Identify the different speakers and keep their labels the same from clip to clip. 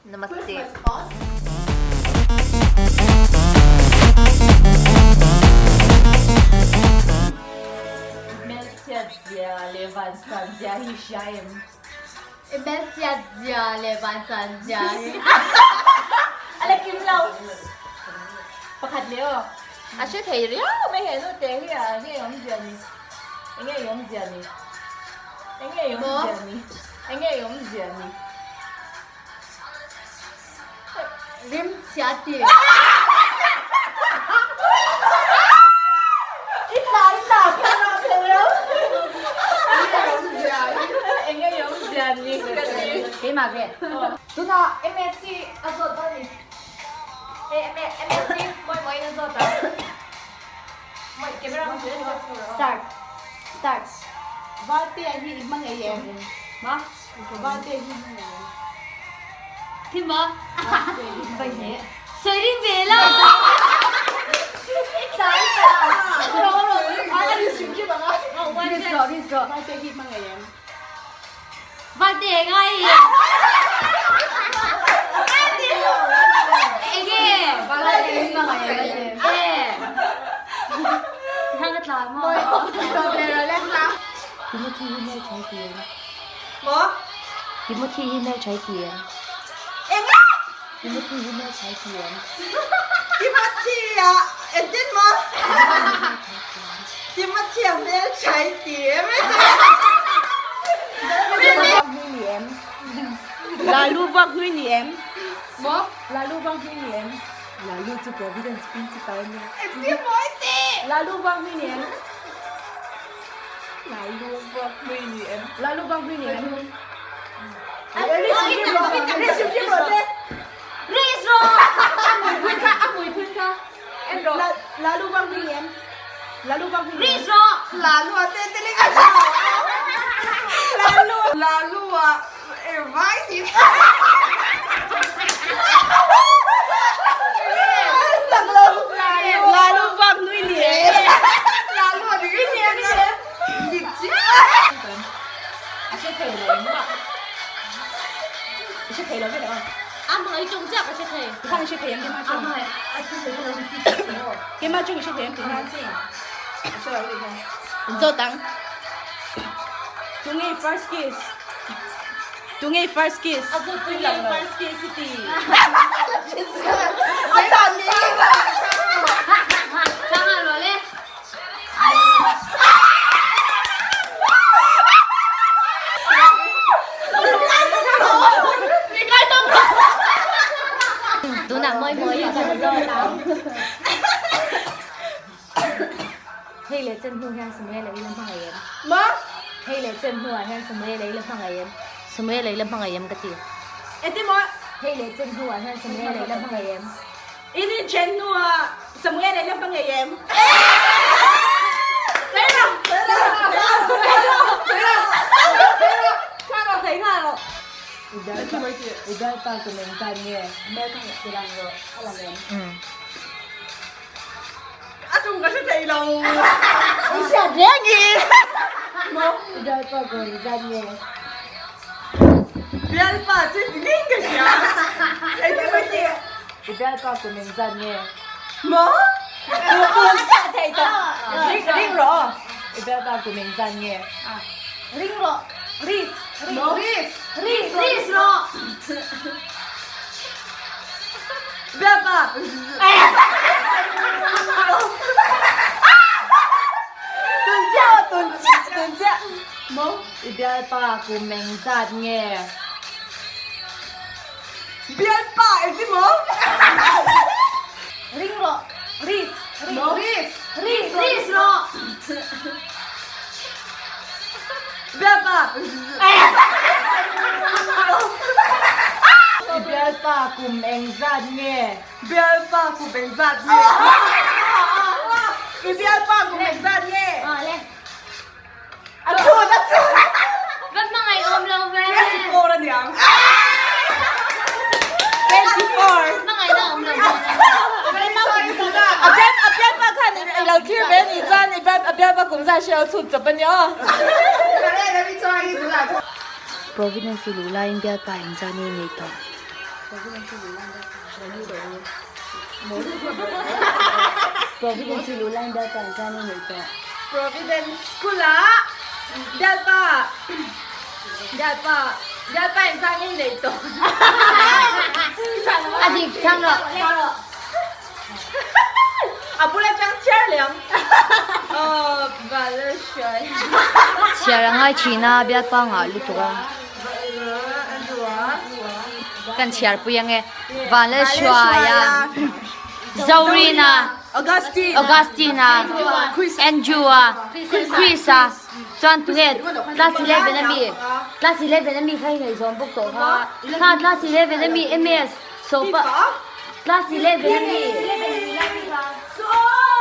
Speaker 1: Namaste. Hmelchhiat zia leh vansan zia hi hria em?
Speaker 2: I hmelchhiat zia leh vansan zia hi.
Speaker 1: A la kim lo. Pakhat leh aw. A hre thei riau mai he nu te hi a enge awmzia ni? Enge awmzia ni? Enge awmzia ni? Enge awmzia ni?
Speaker 2: Rim chhia ti.
Speaker 1: I tla i tla kha na phel lo. Enge awmzia ni? Enge awmzia ni ka ti.
Speaker 2: Keimah ve.
Speaker 1: Tunah MSc a zawt dawn ni. MSc mawi mawiin a zawt ang. Mawi camera hmang zel zawt.
Speaker 2: Start. Start.
Speaker 3: Valte hi i hmang ei em? Ma? Valte hi i hmang ei em?
Speaker 2: Thi ma? Vai he. Sawi ring ve la. I tla i tla. Ro ro.
Speaker 3: A ri sim kim ang a. Risk rawh risk rawh. Valte hi i hmang ei em?
Speaker 2: Valte ngai. Enge?
Speaker 3: Valte hi hmang ei em?
Speaker 2: E. Thang ka tla maw?
Speaker 1: Timothy hi hmeltha i ti em?
Speaker 3: Maw?
Speaker 1: Timothy hi hmeltha i ti em?
Speaker 3: Enga?
Speaker 1: Timothy hi hmeltha i ti em?
Speaker 3: Timothy a engtin maw? Timothy a hmeltha i ti em? Lalu vak hlui ni em? Maw?
Speaker 1: Lalu vak hlui ni em? Lalu chu Providence Principal nia.
Speaker 3: Engtin maw i ti?
Speaker 1: Lalu vak hlui ni em?
Speaker 3: Lalu vak hlui ni em?
Speaker 1: Lalu vak hlui ni em?
Speaker 3: Lalu vak hlui ni em? Lalu vak hlui ni em? Lalu a te te lek a Lalu Lalu a e vai ti Lalu vak hlui ni em? Lalu a dik ni em? Dik chiah.
Speaker 1: A hre thei lo engmah. I hre thei lo vek ang.
Speaker 2: A hmai tawng chiah ka hre thei.
Speaker 3: I khan i hre thei em Kema tawng?
Speaker 2: A hmai a thu sawi kha lo repeat ta che aw.
Speaker 3: Kema tawng i hre thei em tih khan? A hre lo tih khan. Zawt ang. Tunge first kiss? Tunge first kiss?
Speaker 1: A zawt tui lang lo.
Speaker 3: First kiss i ti.
Speaker 2: Chang a lo le.
Speaker 1: Tunah mawi mawi a kan zawt ang. Hei leh chen hnu hian Samuel a ila hmangaih em?
Speaker 3: Ma?
Speaker 1: Hei leh chen hnuah hian Samuel a ila hmangaih em? Samuel a ila hmangaih em ka ti.
Speaker 3: Eti maw?
Speaker 1: Hei leh chen hnuah hian Samuel a ila hmangaih em?
Speaker 3: In inchen hnuah Samuel a ila hmangaih em?
Speaker 1: I bialpa kum engzat nge?
Speaker 3: A tum ka hre thei lo.
Speaker 1: I hriat reng i. I bialpa kum engzat nge?
Speaker 3: Bialpa chu ti ngei ka hria. Engtin mai ti?
Speaker 1: I bialpa kum engzat nge?
Speaker 3: Maw?
Speaker 1: Kum chiah thei tawh. Ring ring rawh aw. I bialpa kum engzat nge?
Speaker 2: Ring rawh.
Speaker 1: Ris.
Speaker 3: Maw? Ris.
Speaker 2: Ris ris rawh.
Speaker 3: Bialpa. Tun chiah aw tun chiah tun chiah. Maw?
Speaker 1: I bialpa kum engzat nge?
Speaker 3: Bialpa engti maw?
Speaker 2: Ring rawh.
Speaker 1: Ris.
Speaker 3: Maw? Ris.
Speaker 2: Ris ris rawh.
Speaker 3: Bialpa.
Speaker 1: I bialpa kum engzat nge?
Speaker 3: Bialpa kum engzat nge? I bialpa kum engzat nge? A chhun a chhun.
Speaker 2: Va hmangaih awm lo ve.
Speaker 3: 24 a niang. 24.
Speaker 2: Hmangaih na awm lo ve.
Speaker 3: A bial a bialpa khan i lo thlir ve ni chuan i bial a bialpa kum zat hre lo chhut chawp a nia aw.
Speaker 1: Providence i luh laiin bialpa engzat nge nei tawh?
Speaker 2: Providence hi luh laiin bialpa inzan i neih tawh.
Speaker 1: Providence school ah bialpa bialpa bialpa inzan i neih tawh.
Speaker 2: A dik chang rawh.
Speaker 1: A bula chang chhiar leh ang. Aw Valeshwar.
Speaker 2: Chhiar a ngai thin a bialpa ngah lutuk a. Kan chhiar pui ange. Vanlalhruaia, Zorina, Augustina, Andrew-a, Chris-a, chuan tunge class 11 ami, class 11 ami kha i ngaihzawn bawk tawh kha, kha class 11 ami MS Sopa class 11 ami,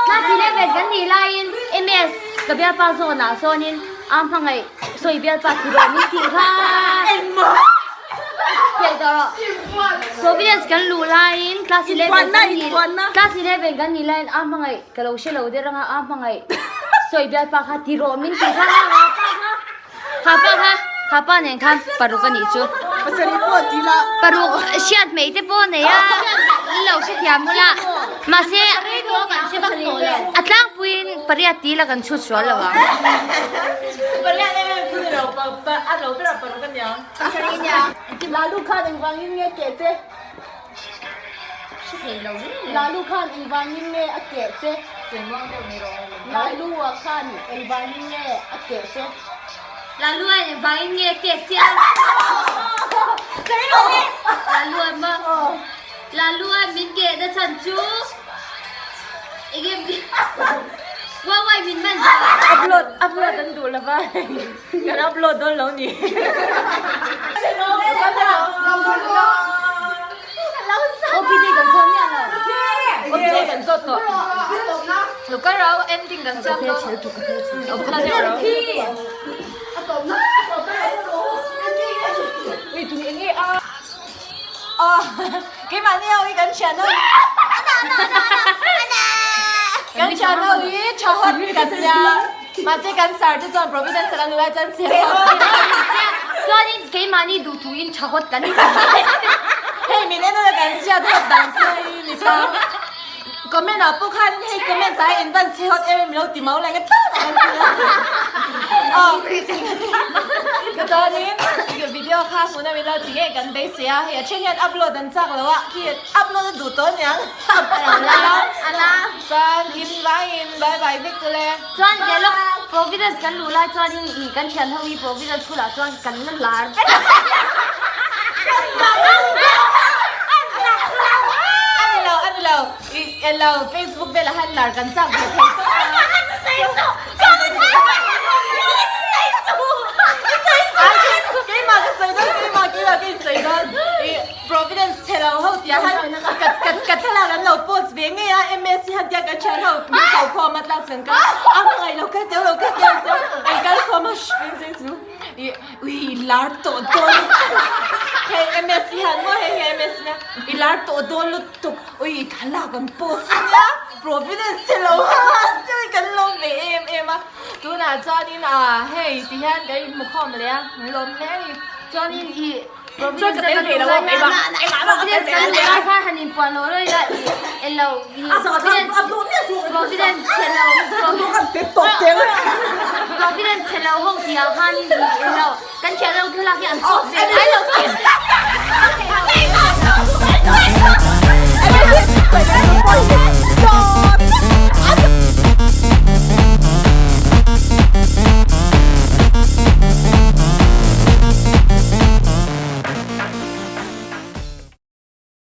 Speaker 2: class 11 kan nih laiin MS ka bialpa zawnah sawnin a hmangaih sawi bialpa ti rawh min tih kha. Providence kan luh laiin class 11 kan nih class 11 kan nih laiin a hmangaih ka lo hre lo der anga a hmangaih sawi bialpa kha ti rawh min tih kha ha pa kha ha pa kha ha pa nen khan paruk a nih chu paruk hriat hmei te pawh nei a in lo hrethiam bula mahse a tlangpuiin pariat tih la kan chhut sual lo ang.
Speaker 3: Lalu khan engvangin nge keh che? Lalu khan engvangin nge a keh che? Lalu ah khan engvangin nge a keh che?
Speaker 2: Lalu ah engvangin nge a keh che a? Lalu ah maw? Lalu ah min keh na chhan chu enge Wawai min man
Speaker 1: Upload upload an duh lova kan upload dawn lo ni.
Speaker 2: OPD kan zawt miah lo.
Speaker 1: OPD kan zawt tawh. Lo kal rau ending kan siam dawn. Ui tuni enge a. Keimahni ho hi kan thian ho kan thian ho hi tha hawt kan nia mahse kan sir te chuan providence kan nula chuan chhe hawt
Speaker 2: chuanin keimahni duh thuin tha hawt kan ni
Speaker 1: hei min en a kan chhiat hawt dan che hi ni ta comment ah pawh khan hei comment ah in van chhe hawt em em lo ti mau la nge tlat kan ti a ka chuanin video kha hmuhna min lo ti ngei kan beisei a hei a then hian upload an chak lo a khi upload a duh tawh aniang chuan in vangin bye bye vek tule
Speaker 2: chuan dialogue providence kan luh lai chuanin ih kan thian ho hi providence school ah chuan kan la lar vek
Speaker 1: a ni lo a ni lo ih elo facebook velah han lar kan chak ve thei tawp a. Keimah ka sawi dawn keimah keimah ka insawi dawn ih Providence chhe lo ho tia han ka ka ka thlalak an lo post ve ngei a MSc han tia ka thian ho min ko khawm a class kan kal a hmangaih lo kal teuh lo kal teuh lo an kal khawm a shh min sawi chu ih ui lar tawh dawn hei MSc han maw hei hi MSc nia i lar tawh dawn lutuk ui thlalak an post nia Providence chhe lo ho a chuan kan lawm ve em em a. Tunah chuanin ah hei ti hian kan inhmu khawm leh a, min lawm hle a ni.
Speaker 2: Chuanin i Providence a kan duh lai hian Providence kan duh lai khan han inpuan loh rawih la i elo i Providence Providence chhe lo Providence chhe lo ho tih ah khanin i elo kan thian ho thlalak hi an post ve ngai lo.